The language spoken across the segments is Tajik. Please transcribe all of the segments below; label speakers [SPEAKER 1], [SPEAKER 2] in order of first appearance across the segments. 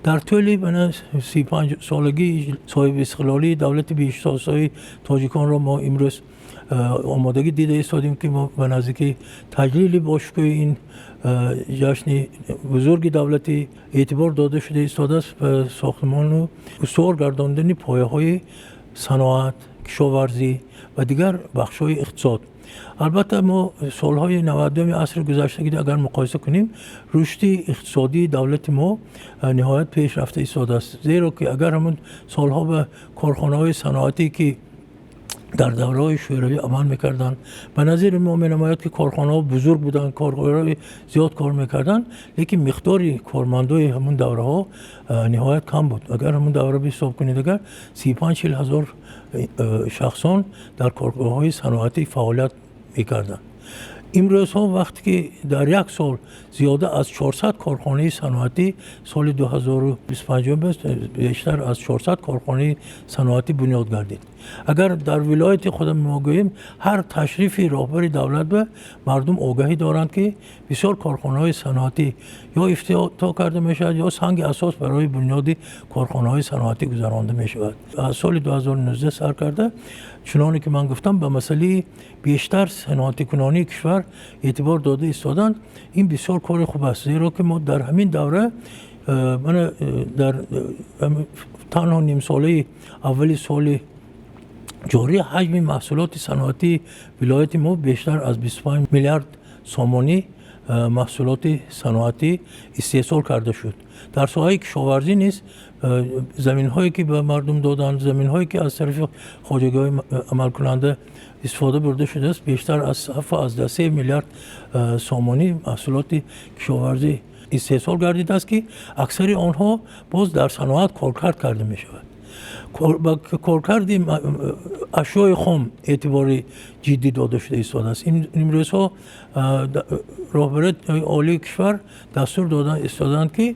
[SPEAKER 1] Дар тӯли 35-солагии соҳибистиқлолии давлати беҳиштосои тоҷиконро мо имрӯз омодагӣ дида истодем, ки мо ба наздикии таҷлили бошукӯҳи ин ҷашни бузурги давлатӣ эътибор дода шуда истодааст ба сохтмону устувор гардондани пояҳои саноат, кишоварзӣ ва дигар бахшҳои иқтисод. Албатта, мо солҳои 90-уми асри гузаштагӣ агар муқоиса кунем, рушди иқтисодии давлати мо ниҳоят пеш рафта истодааст, зеро ки агар ҳамун солҳо ба корхонаҳои саноатӣ, ки дар давраҳои Шӯравӣ амал мекарданд, ба назари мо менамояд, ки корхонаҳо бузург буданд, коргарои зиёд кор мекарданд, лекин миқдори кормандои ҳамун давраҳо ниҳоят кам буд. Агар ҳамун давра ҳисоб кунед, агар 35-40 ҳазор шахсон дар коргоҳҳои саноатӣ фаъолият мекарданд. Имрӯзҳо, вақте ки дар як сол зиёда аз 400 корхонаи саноатӣ, соли 2025 бештар аз 400 корхонаи саноатӣ бунёд гардид. Агар дар вилояти худам мо гӯем, ҳар ташрифи роҳбари давлат ба мардум огаҳӣ доранд, ки бисёр корхонаҳои саноатӣ ё ифтитоҳ карда мешавад, ё санги асос барои бунёди корхонаҳои саноатӣ гузаронда мешавад. Аз соли 2019 сар карда, чуноне ки ман гуфтам, ба масъалаи бештар саноатикунонии кишвар эътибор дода истоданд. Ин бисёр кори хуб аст, зеро ки мо дар ҳамин давра мана дар танҳо нимсолаи аввали соли ҷорӣ ҳаҷми маҳсулоти саноатии вилояти мо бештар аз 25 миллиард сомонӣ маҳсулоти саноатӣ истеҳсол карда шуд. Дар соҳаи кишоварзӣ низ заминҳое, ки ба мардум доданд, заминҳое, ки аз тарафи хоҷагиҳои амалкунанда истифода бурда шудааст, бештар аз 7,3 миллиард сомонӣ маҳсулоти кишоварзӣ истеҳсол гардидааст, ки аксари онҳо боз дар саноат коркард карда мешавад. Ба коркарди ашёи хом эътибори ҷиддӣ дода шуда истодааст. Имрӯзҳо роҳбарияти олии кишвар дастур дода истодаанд, ки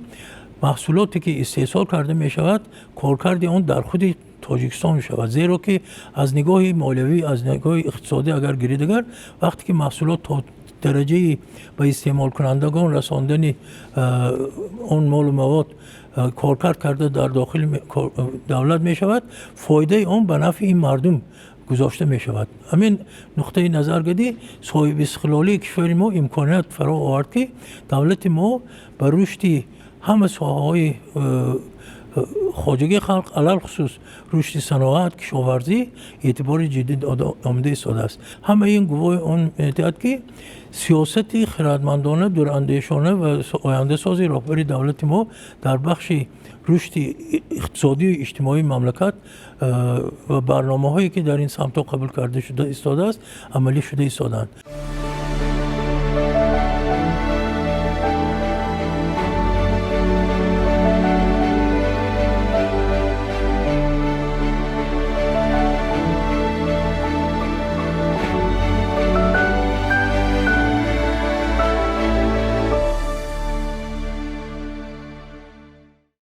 [SPEAKER 1] маҳсулоте, ки истеҳсол карда мешавад, коркарди он дар худи Тоҷикистон мешавад, зеро ки аз нигоҳи молиявӣ, аз нигоҳи иқтисодӣ агар гирид, агар вақте ки маҳсулот то дараҷаи ба истеъмолкунандагон расондани он молу мавод коркард карда дар дохили давлат мешавад, фоидаи он ба нафъи ин мардум гузошта мешавад. Ҳамин нуқтаи назар гади соҳибистиқлолии кишвари мо имконият фаро овард, ки давлати мо ба рушди ҳама соҳаҳои хоҷагии халқ, алалхусус рушди саноат, кишоварзӣ эътибори ҷиддӣ омада истодааст. Ҳамаи ин гувоҳи он медиҳад, ки сиёсати хирадмандона, дурандешона ва ояндасози роҳбари давлати мо дар бахши рушди иқтисодию иҷтимоии мамлакат ва барномаҳое, ки дар ин самтҳо қабул карда шуда истодааст, амалӣ шуда истодаанд.